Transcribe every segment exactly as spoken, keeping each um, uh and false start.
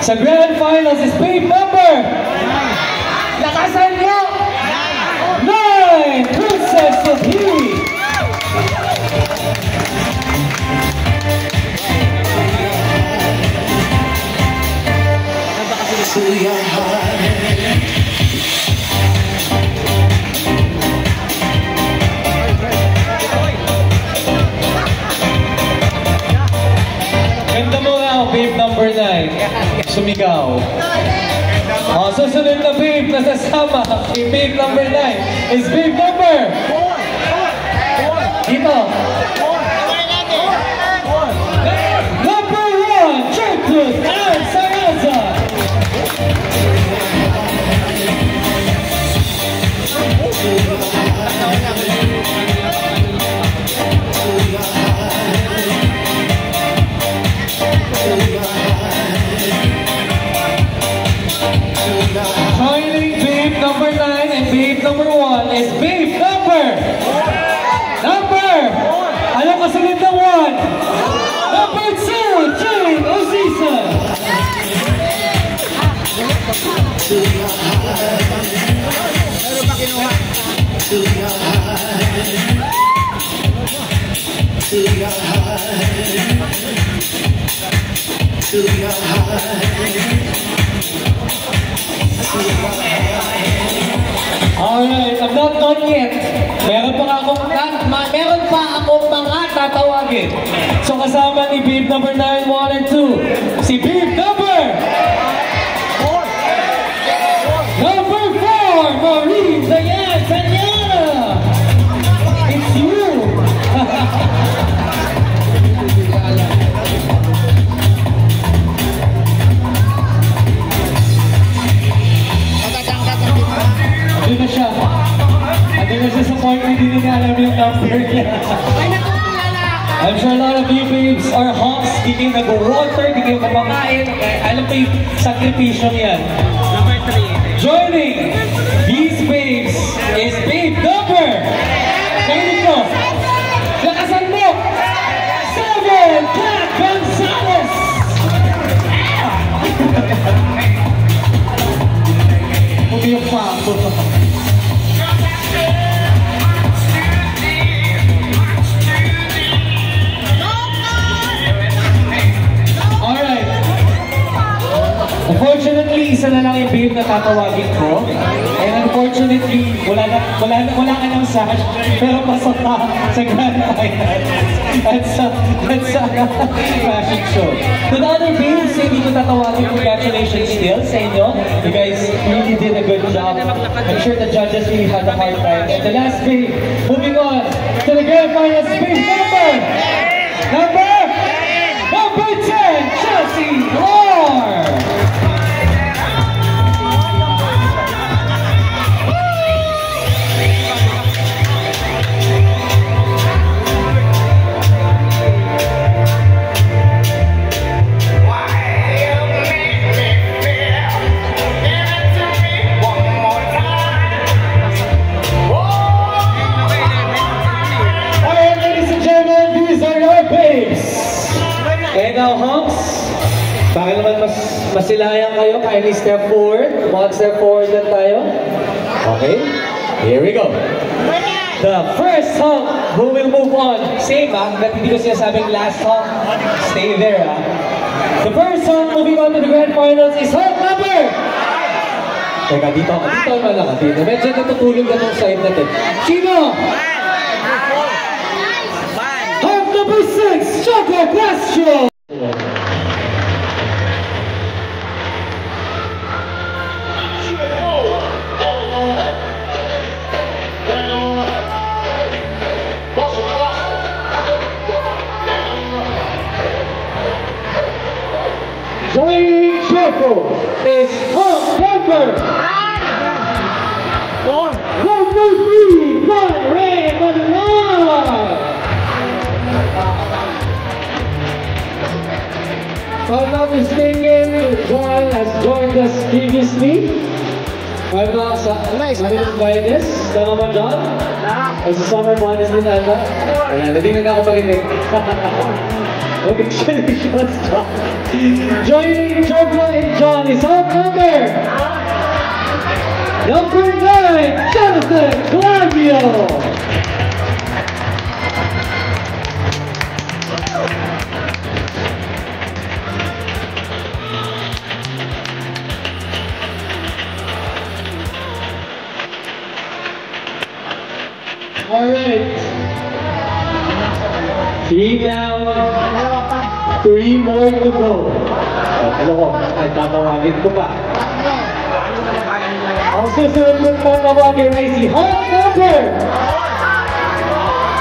Sa grand finals is babe number, lakasan nyo! Nine! Princess of Heat! Ganda mo nga, babe number nine. Sumigaw. O, susunod na babe na sasama kay babe number nine is babe number. Dito. Number one, Joseph Saraza. Joining babe number nine and babe number one is babe number, number, ano kasunod ng one? Number two, Jane Osisa. Alright, I'm not done yet. Meron pa nga akong, ma-, meron pa akong mga tatawagin. So, kasama ni babe number nine, one and two, si babe number, number four, Marie Diane Peña. It's you. Andun na siya. Andun na siya sa point, hindi na niya alam yung number niya. I'm sure a lot of you babes are hunks, di kayo nag-water, di kayo kumakain. Eh, alam ko yung sakripisyo niyan. Number three. Joining these babes is babe number, kayo dito. Lakasan mo. Seven, Kat Gonzalez. Puti yung pato. Alright. Unfortunately, isa na lang yung babe na tatawagin ko. And unfortunately, wala na, wala na, wala ka ng sash, pero pasok ka sa grand final. At sa, at sa fashion show. To the other babes, hindi ko tatawagin, congratulations still sa inyo. You guys really did a good job. I'm sure the judges really had a hard time. And the last babe, moving on to the grand finals, babe number, number, number ten, Chelsea Lor. Alright, ladies and gentlemen, these are your babes. And now, hunks, para naman mas masilayan kayo, kindly step forward. Mag-step forward lang tayo. Okay? Here we go. The first hunk who will move on. Same, ah, that hindi ko sinasabing last hunk. Stay there, ah. The first hunk moving on to the grand finals is hunk number. Teka, dito ako. Dito naman ako. Dito. Medyo natutulog na tong side na to. Sino? Hunk number six, Choco Castro. Joining Choco is Hawk Kemper. Number three, Juan Ray Manuel. If I'm not mistaken, Juan has joined us previously. Ay, mga sa, Nice. Ano yung virus? Tama ba, John? Ay, sa summer bonus din ata. Ayan, hindi na ako marinig. Congratulations, John. Joining Choco in Result number number nine, Jonathan Claudio. Alright. Three down. Three more to go. Tatlo ko. Ay, tatawagin ko pa. Ang susunod kong tatawagin ay si Hawk number.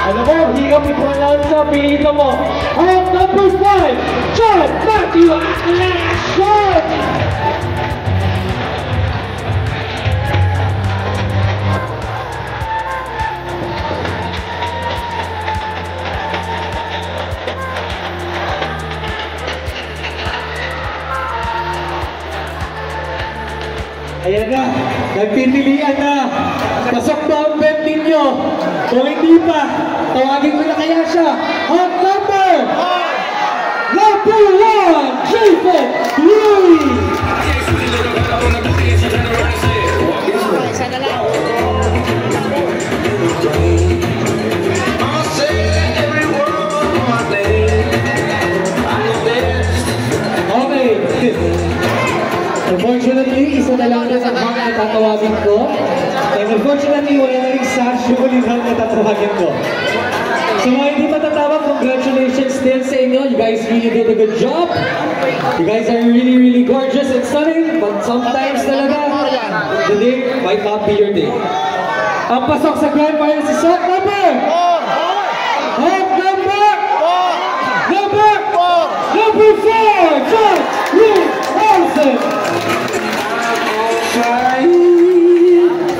Alam mo, hirap i-pronounce, pinili mo. Hawk number five, John Matthew Atlasa. Ayan na, nagpipilian na. Pasok ba ang bet ninyo? Kung hindi pa, tawagin ko na kaya siya. Hawk number! Number one, Jason Lee! Okay. Unfortunately, isa na lang ang Hawk na tatawagin ko. And unfortunately, wala na rin Sash, yung huling Hawk na tatawagin ko. So, mga hindi matatawag, congratulations still sa inyo. You guys really did a good job. You guys are really, really gorgeous and stunning. But sometimes talaga, the day might not be your day. Ang pasok sa grand final si Hawk number! Hawk number! Number! Number four!